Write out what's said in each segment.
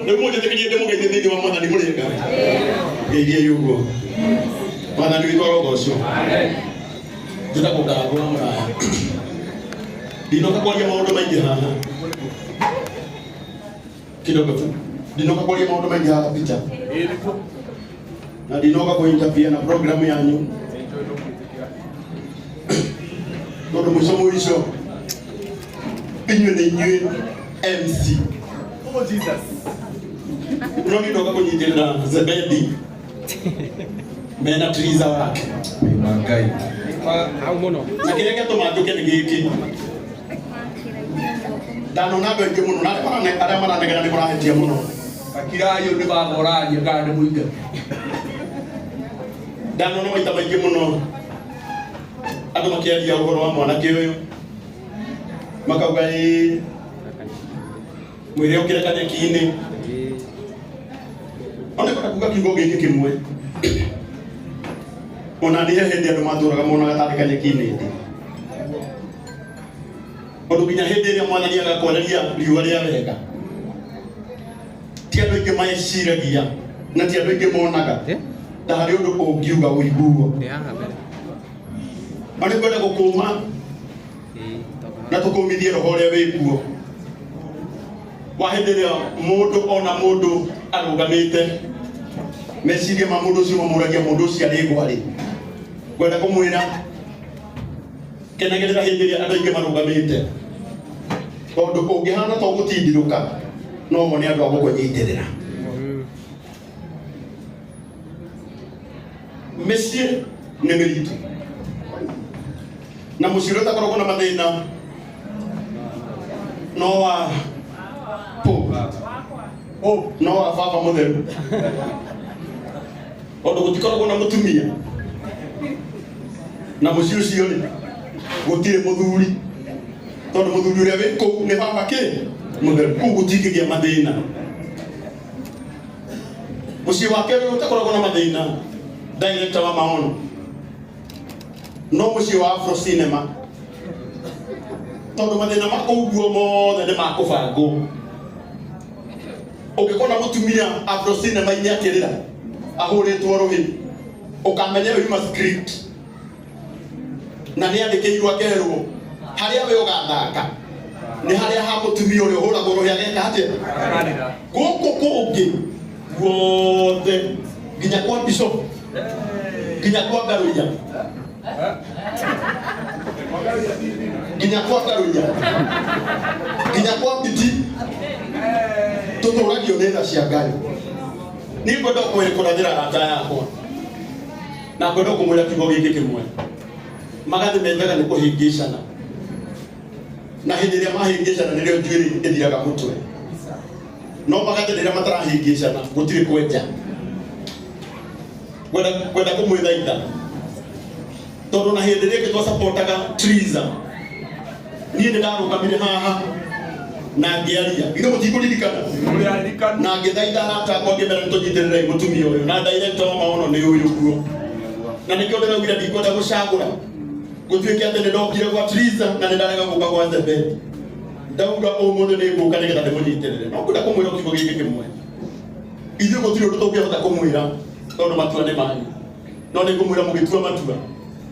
Rĩu mũnjĩtĩkĩrie ndĩmũgeithie thĩinĩ wa Mwathani. Mũrĩega? Ngeithiei ũguo. Mwathani witũ arogocwo. Njĩtagwo Ngarangũ wa Mũraya. Ndinoka kwaria maũndũ maingĩ haha kidogo tu. Ndinoka kwaria maũndũ maingĩ haha picha na ndinoka kũinterfere na program yanyu, tondũ mũico mũico inyuĩ nĩ inyuĩ MC. Oh Jesus. No nĩ ndoka kũnyitĩrĩra Zebedi mena Triza wake. Ngai. Hau mũno. Na kĩrĩa gĩatũma njũke nĩ gĩkĩ: ndanona andũ aingĩ mũno na arĩa maranegena nĩ mũrahĩtia mũno. Akirayo nĩ baba ũraria kana nĩ mũingĩ. Ndanona maita maingĩ mũno andũ makĩaria ũhoro wa mwanake ũyũ, makauga ĩĩ mwĩre ũkĩre kanyeki-inĩ. Ona kwenda kuga kiugo gĩkĩ kĩmwe, ona nĩ he hĩndĩ andũ matũraga monaga tarĩ kanyeki-inĩ ndĩ ũndũ, nginya hĩndĩ ĩrĩa Mwathani agakwarĩria riũa rĩa wega. Ti andũ aingĩ meciragia na ti andũ aingĩ monaga ta harĩ ũndũ ũngiuga ũiguo. Ndĩ haha mbere. Ma nĩ kwenda gũkũma na tũkũmithie roho ũrĩa wĩ kuo wa hĩndĩ ĩrĩa mũndũ ona mũndũ arũgamĩte, meciria ma mũndũ ũcio mamũragia mũndũ ũcio arĩ ngwarĩ. Ngwenda kũmwĩra, kenagĩrĩra hĩndĩ ĩrĩa andũ aingĩ marũgamĩte, tondũ ũngĩhana to gũtindirũka no wone andũ a gũkũnyitĩrĩra. Mĩciĩ nĩ mĩritũ, na mũciĩ ũrĩa ũtakoragwo na mathĩna no wa po no wa baba mũtheru, tondũ gũtikoragwo na mũtumia na mũciĩ ũcio rĩ gũtirĩ mũthuri, tondũ mũthuri ũrĩa wĩ kũu nĩ baba kĩ mũtheru. Kũu gũtingĩgĩa mathĩna. Mũciĩ wa kerĩ ũrĩa ũtakoragwo na mathĩna, director wa maono, no mũciĩ wa Afro Cinema, tondũ mathĩna ma kũu guo mothe nĩ makũbangwo. Ũngĩkona mũtumia Afro Cinema-inĩ akĩrĩra ahũrĩtwo rũhĩ, ũkamenya ĩyo yuma script na nĩ andĩkĩirwo akerwo harĩa we ũgathaka nĩ harĩa ha mũtumia ũrĩa ũhũragwo rũhĩ ageka atĩa. Gũkũ kũngĩ guothe, nginya kwa bishop, nginya kwa Ngaruiya, nginya kwa Ngaruiya, nginya kwa Biti, tũtũragio nĩ tha cia Ngai. Niĩ ngwenda kũrathĩra arata yakwa na ngwenda kũmwĩra kiugo gĩkĩ kĩmwe: magathĩ menjaga nĩ kũhĩngĩcana, na hĩndĩ ĩrĩa mahĩngĩcana nĩrĩo njuĩrĩ ĩthiraga mũtwe. No magathĩ rĩrĩa matarahĩngĩcana gũtirĩ kwenja. Ngwenda kũmwĩthaitha, tondũ na hĩndĩ ĩrĩa ĩngĩ twasapotaga Triza, niĩ nĩ ndarũgamire haha na ngĩaria. Ithe mũtikũririkana? Na ngĩthaitha arata akwa, ngĩmera nĩ tũnyitĩrĩrei mũtumia ũyũ na director wa maono nĩ ũyũ guo. Na nĩkĩo ndĩraugire ndikwenda gũcagũra gũtuĩke atĩ nĩ ndokire gwa Triza na nĩ ndarega gũka gwa Zebedi. Ndauga ũmũthĩ nĩ ngũka nĩgetha ndĩmũnyitĩrĩre. No ngwenda kũmwĩra kiugo gĩkĩ kĩmwe: ithuĩ gũtirĩ ũndũ tũngĩhota kũmwĩra, tondũ matua nĩ manyu. No nĩ ngũmwĩra, mũgĩtua matua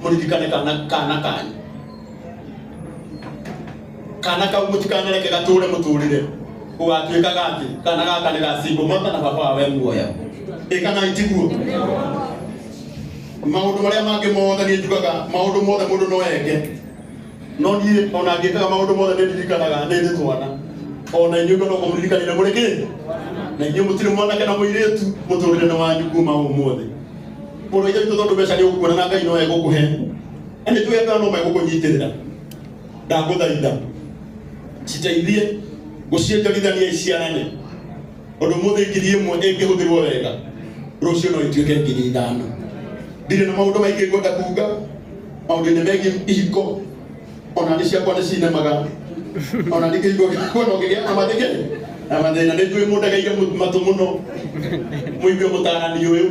mũririkane kana kanyu, kana kau mũtikanareke gatũre mũtũrĩre gũgatuĩkaga atĩ kana gaka nĩ ga single mother na baba wawe muoya. Ĩ kana itiguo? Maũndũ marĩa mangĩ mothe, niĩ njugaga maũndũ mothe mũndũ no eke, no niĩ ona ngĩkaga maũndũ mothe nĩ ndirikanaga nĩ ndĩ twana. Ona inyuĩ ngwenda kũmũririkanire mũrĩ kĩ na inyuĩ mũtirĩ mwanake na mũirĩtu, mũtũrĩre nĩ wanyu kuma ũmũthĩ. Mũrũ wa ithe witũ, tondũ mbeca nĩ ũkuona na Ngai no egũkũhe na nĩ njũĩ andũ no megũkũnyitĩrĩra, ndagũthaitha citeithie gũcienjarithania iciarane, ũndũ mũthĩ 1000 ĩngĩhũthĩrwo wega, rũciũ no ituĩke 5000. Ndirĩ na maũndũ maingĩ ngwenda kuga maũndũ-inĩ megiĩ ihiko. Ona nĩ ciakwa nĩ cinemaga, ona nĩ kĩhiko gĩakwa no kĩgĩa na mathĩke na mathĩna. Nĩ njũĩ mũndegeire matũ mũno mũigue mũtarani ũyũ.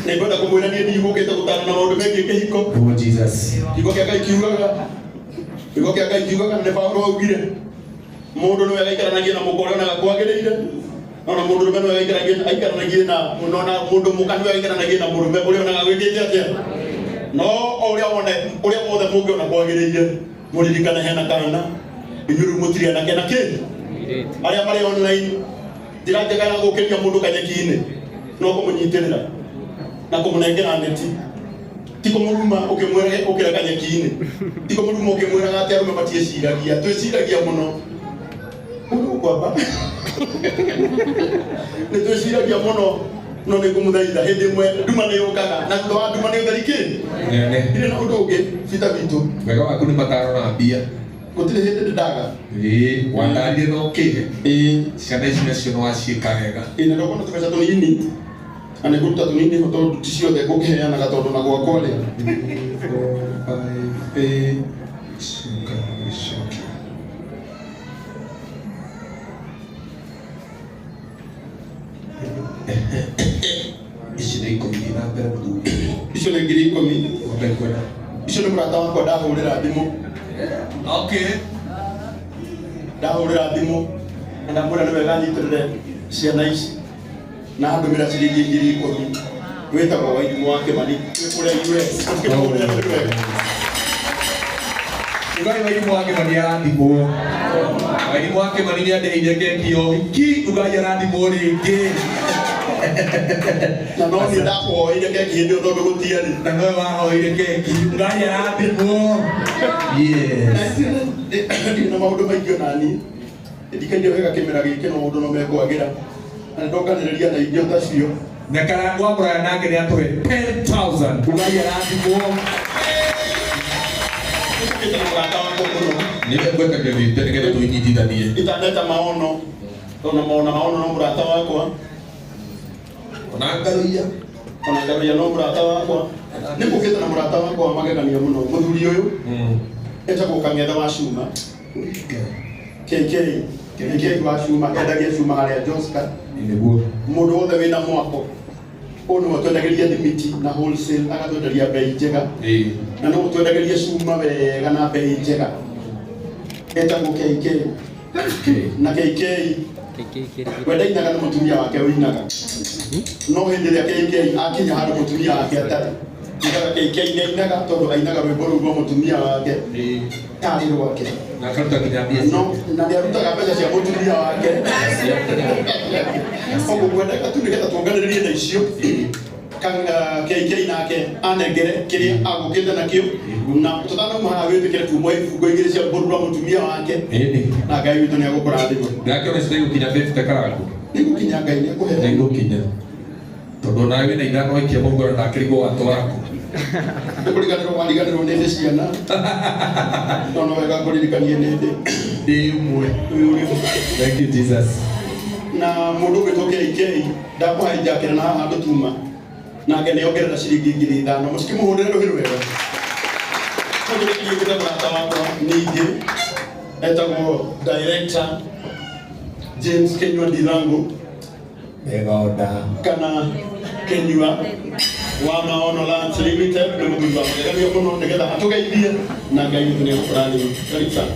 Nĩ ngwenda kũmwĩra niĩ ndigũkĩte gũtarana maũndũ megiĩ kĩhiko. Oh Jesus. Kiugo kĩa Ngai kiugaga, kiugo kĩa Ngai kiugaga, nĩ Paulo augire. Mundu niwe aikaranagie na muka uria onaga kwagirire, no na mundu rume niwe aikaranagie na no na mundu muka niwe aikaranagie na murume uria onaga gwikite atia. No o uria wone uria wothe mungiona kwagirire, muririkane hena kana inyuĩ rĩu mũtirĩ anake na kĩ arĩa marĩ online. Njĩra njega ya gũkĩria mũndũ kanyeki-inĩ no kũmũnyitĩrĩra na kũmũnengera neti, ti kũmũruma ũkĩmwĩra ũkĩra kanyeki-inĩ, ti kũmũruma ũkĩmwĩraga atĩ arũme matiĩciragia. Twĩciragia mũno ũndũ kwamba nĩ twĩciragia mũno, no nĩ ngũmũthaitha hĩndĩ ĩmwe nduma nĩ yũkaga, na thutha wa nduma nĩ ũtheri kĩ Nene. Ndirĩ na ũndũ ũngĩ bita witũ. Wega waku nĩ mataro na mbia. Gũtirĩ hĩndĩ ndĩndaga. Ĩĩ, watarire na ũkĩhe. Ĩĩ. Ciana ici nacio nĩ waciĩka wega. Ĩĩ, na ndokona tũbeca tũnini na nĩ ngũruta tũnini ho tondũ ti ciothe ngũkĩheanaga tondũ na gwakwa rĩ. 3, 4, 5, 8, coka gũcokia. Ici nĩ 10 thiĩ na mbere mũthuri. Icio nĩ 10,000. Ngombe kwenda. Icio nĩ mũrata wakwa ndahũrĩra thimũ. Okay. Ndahũrĩra thimũ na ndamwĩra nĩ wega nyitĩrĩre ciana ici na andũmĩra ciringi 10,000. Wĩtagwo Wairimũ wa Kĩmani, wĩ kũrĩa US. Ũkĩmũhũrĩra nĩ wega. Ugai Wairimũ wa Kĩmani arathimwo. Wairimũ wa Kĩmani nĩ andĩhĩire keki ya ũhiki. Ugai arathimwo rĩngĩ. Na no niĩ ndakũhoeire keki hĩndĩ ĩyo tondũ gũtiarĩ. Na nowe wahoire keki. Ugai arathimwo. Yes. Ndirĩ na maũndũ maingĩ ona niĩ ndikaire wega kĩmera gĩkĩ, no maũndũ no mekwagĩra na nĩndonganĩrĩria na ingĩ ta cio. Na Karangu wa Mũraya nake nĩ atũhe 10,000. Ugai arathimwo. Nĩtũkĩte na mũrata wakwa mũno. Nĩwe ngwetagia wĩte nĩgetha tũinyitithanie. Itaneta maono ona maona maono no mũrata wakwa. Ona ngaruia. Ona ngaruia no mũrata wakwa. Nĩ mũkĩte na mũrata wakwa wa magegania mũno, mũthuri ũyũ etagwo Kang'ethe wa Cuma, KK KK wa Cuma, endagia cuma harĩa Joska. Nĩguo. Mũndũ wothe wĩna mwako ũyũ nĩwe twendagĩria thimiti na wholesale, agatwenderia bei njega. Na no twendagĩria cuma wega na bei njega. Etagwo KK. Na KK we ndainaga, nĩ mũtumia wake ũinaga, no hĩndĩ ĩrĩa KK akinya handũ mũtumia wake atarĩ, ugaga KK nĩ ainaga tondũ ainaga rwĩmbo rũu rwa mũtumia wake tarĩ rwake. Na akaruta nginya mbia. No na nĩ arutaga mbeca cia mũtumia wake. Koguo ngwendaga tu nĩgetha tuonganĩrĩrie na icio KK nake anengere kĩrĩa agũkĩte nakĩo, na tũtanauma haha wĩtĩkĩre kuma ibungo igĩrĩ cia mbũru rwa mũtumia wake. Ĩni. Na Ngai witũ nĩ agũkũrathima. Ndakĩona citigũkinya 50 Karangu. Nĩgũkinya, Ngai nĩ akũhe. Nĩigũkinya. Tondũ nawe wĩna ithano waikia mũhuko na ndakĩrigwo watwara kũ. Nĩkũriganĩrwo wariganĩrwo nĩ ndĩ ciana, no no wega ngũririkanie nĩ ndĩ. Ndĩ ũmwe. Wĩ ũrĩmwe. Thank you, Jesus. Na mũndũ ũgwĩtwo KK ndakũhaijakĩra na haha handũ tuma nake nĩ ongerera ciringi 5,000. Mũtikĩmũhũrĩre rũhĩ rwega. Mũndũ nĩkĩgĩte mũrata wakwa ningĩ etagwo Director James Kenyua Ndirangu. Mĩgonda. Kana Kenyua wa Maono Lands Limited, nĩ mũthuri wa magegania mũno, nĩgetha atũgeithie na Ngai witũ nĩ egũkũrathima. Karibu sana.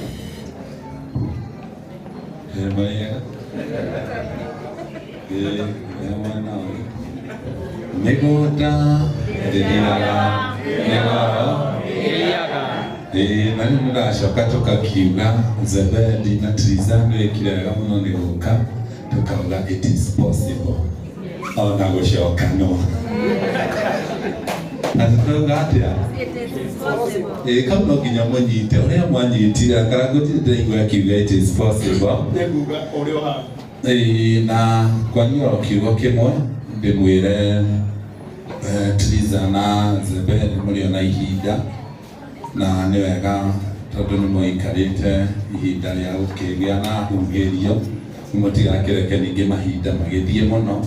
Mariega. Mĩgũnda ndĩthiraga mĩgoro. Ĩĩ, na rĩu nĩndacoka tũkakiuga Zebedi na Triza nĩwĩkire wega mũno nĩ gũka, tũkauga it is possible ona gũcokanwo na tũkauga atĩa? Ĩĩ, kau no nginya mũnyite ũrĩa mwanyitire. Karangu ndĩraigua akiuga it is possible. Nĩnguga ũrĩa ũhana. Ĩĩ, na kwanyu oro kiugo kĩmwe ndĩmwĩre Triza na Zebedi mũrĩ ona ihinda na nĩ wega tondũ nĩ mũikarĩte ihinda rĩa gũkĩgĩa na hugĩrio, mũtigakĩreke ningĩ mahinda magĩthiĩ mũno.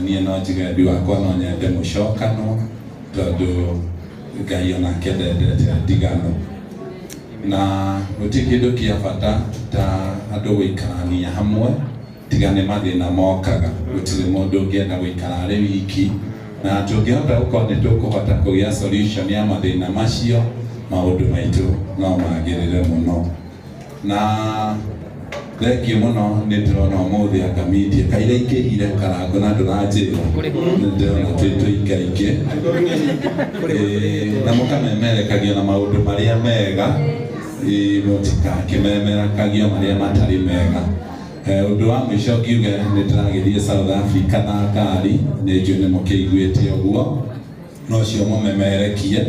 Niĩ no njuge wendi wakwa no nyende mũcokanwo tondũ Ngai onake ndendete ndigano, na gũtirĩ kĩndũ kĩa bata ta andũ gũikarania hamwe tiga nĩ mathĩna mokaga. Gũtirĩ mũndũ ũngĩenda gũikara arĩ wiki, na tũngĩhota gũkorwo nĩ tũkũhota kũgĩa solution ya mathĩna macio, maũndũ maitũ no magĩrĩre mũno. Na Thengiũ mũno nĩ ndĩrona ũmũthĩ anga media kaira ingĩhire karango na ndũranjĩra nĩ ndĩrona twĩ tũingaingĩ na mũkamemerekagia na maũndũ marĩa mega mũtikakĩmemerekagia marĩa matarĩ mega. Ũndũ wa mũico ngiuge nĩ ndĩragĩthiĩ South Africa na ngari nĩ njũĩ nĩ mũkĩiguĩte ũguo no ũcio mũmemerekie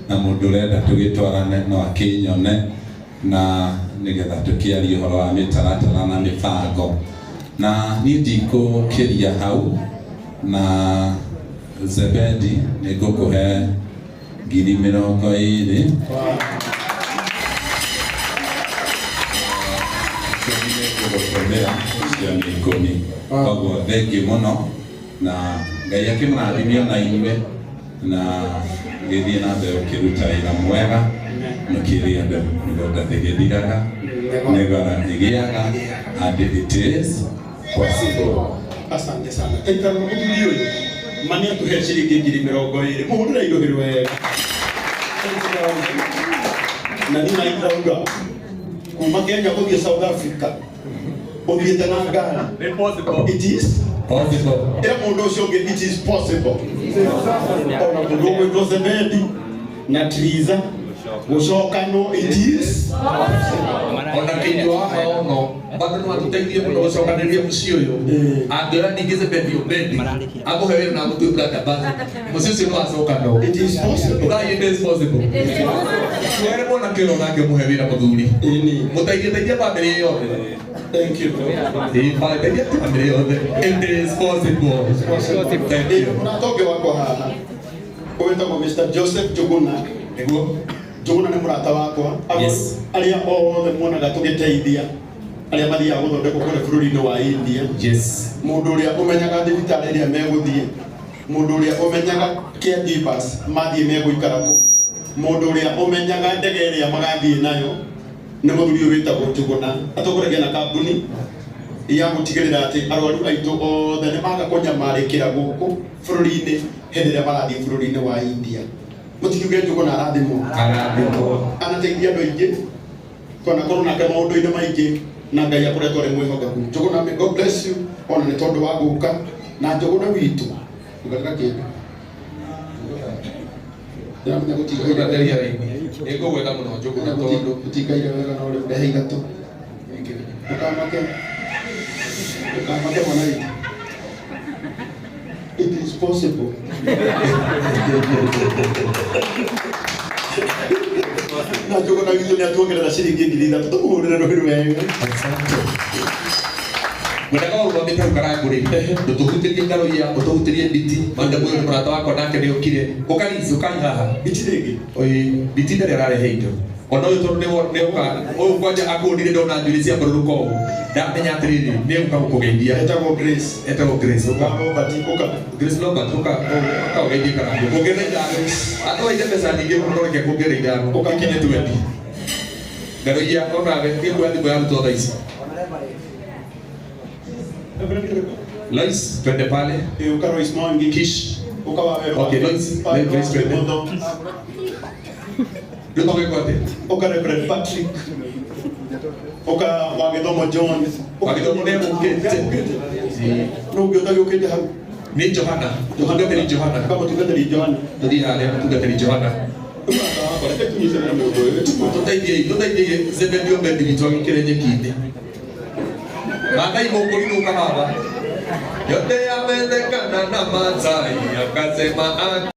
na mũndũ ũrenda tũgĩtwarane no akĩnyone na nĩgetha tũkĩarie ũhoro wa mĩtaratara na mĩbango na niĩ ndikũkĩria hau na Zebedi nĩ ngũkũhe 20,000 ngũgũtũmĩra icio nĩ 10 koguo thengiũ mũno na Ngai akĩmũrathime ona inyuĩ na gĩthiĩ na mbere ũkĩruta wĩra mwega nũkĩrĩ andũ mĩgũnda ndĩgĩthiraga mĩgora ĩgĩaga and it is possible. Asante sana. Taitaro mũthuri ũyũ ma nĩ atũhe ciringi 20,000 mũhũrĩre irũhĩ wega na niĩ nairauga kuma Kenya gũthiĩ South Africa ũthiĩte na ngari. It is possible. Ĩra mũndũ ũcio ũngĩ it is possible. Ona mũndũ ũgwĩtwo Zebedi na Triza gũcokanwo it is ona kinyua ono bado no atuteithie muno gucokanĩrĩria mũciĩ ũyũ angĩoya ningĩ Zebedi Obedi akũhe wĩra na agũtue brand ambassador mũciĩ ũcio no acokanwo. It is possible. Ugai it is possible. Were mwanake ũyũ onake mũhe wĩra mũthuri mũteithie teithia bamĩrĩ yothe. Thank you. Teithia bamĩrĩ yothe. It is possible. Thank you. Mũrata ũngĩ wakwa haha wĩtagwo Mr. Joseph Njuguna. Nĩguo Njuguna nĩ mũrata wakwa. Yes. Arĩa othe muonaga tũgĩteithia arĩa mathiaga gũthondekwo kũrĩa bũrũri-inĩ wa India. Yes. Mũndũ ũrĩa ũmenyaga thibitarĩ ĩrĩa megũthiĩ, mũndũ ũrĩa ũmenyaga caregivers mathiĩ megũikara kũ, mũndũ ũrĩa ũmenyaga ndege ĩrĩa magathiĩ nayo nĩ mũthuri ũyũ wĩtagwo Njuguna. Atongoragia na kambuni ya gũtigĩrĩra atĩ arwaru aitũ othe nĩ maga kũnyamarĩkĩra gũkũ bũrũri-inĩ hĩndĩ ĩrĩa marathiĩ bũrũri-inĩ wa India. Mũtikiuge Njuguna arathimwo. Arathimwo. Anateithia andũ aingĩ twanakorwo nake maũndũ-inĩ maingĩ na Ngai akoretwo arĩ mwĩhokeku. Njuguna, may God bless you ona nĩ tondũ wa gũka na Njuguna witũ ndũgatira kĩndũ. Ndĩramenya Njuguna theria raini. Nĩngũgwetha mũno Njuguna tondũ gũtikaire wega no rĩu ndehe ithatũ. Ndũkamake. Ndũkamake mwana witũ. It is possible. Na Njuguna witũ nĩ atuongerera ciringi 3,000 tũmũhũrĩre rũhĩ wega. Mwendaga wa ũrũgamĩte hau karangũ-rĩ, ndũtũhutĩrie ngaroia, ũtũhutĩrie nditi, manda mũyũ nĩ mũrata wakwa nake nĩ okire. Ũka Liz, ũkai haha. Nditi rĩngĩ? Ĩĩ, nditi ndarĩ ararehe indo. Ona ũyũ tondũ nĩoka, ũyũ kwanja akũnire ndona njuĩrĩ cia mbũrũrũka ũũ. Ndamenya atĩrĩrĩ, nĩegũka gũkũgeithia. Etagwo Grace. Etagwo Grace, ũka. Robert, ũka. Grace Robert, ũka, ũka ũgeithie karangũ. Kuongerera ithano. Atwaire mbeca nyingĩ mũno, reke kuongerera ithano. Ũka. Ikinye 20. Ngaroia onawe, thiĩ kuoya thimũ ya arutwo thaa ici. Lois, twende pale. Uka Lois Mwangi. Kish. Uka wa Wero. Okay, Lois, Lois twende. Rĩu kwa atĩa? Uka Reverend Patrick. Uka wa Gĩthomo John. Wa Gĩthomo nĩ egũkĩte. Nũ ũngĩ ũtagĩũkĩte hau? Nĩ Johana. Mũtungatĩri Johana. Uka mũtungatĩri Johana. Tũthiĩ harĩa mũtungatĩri Johana. Tũteithiei, tũteithiei Zebedi Obedi witũ agĩkĩre nyeki-inĩ. Maathai mũkũrinũka baba. Yote yawezekana na Maathai akasema.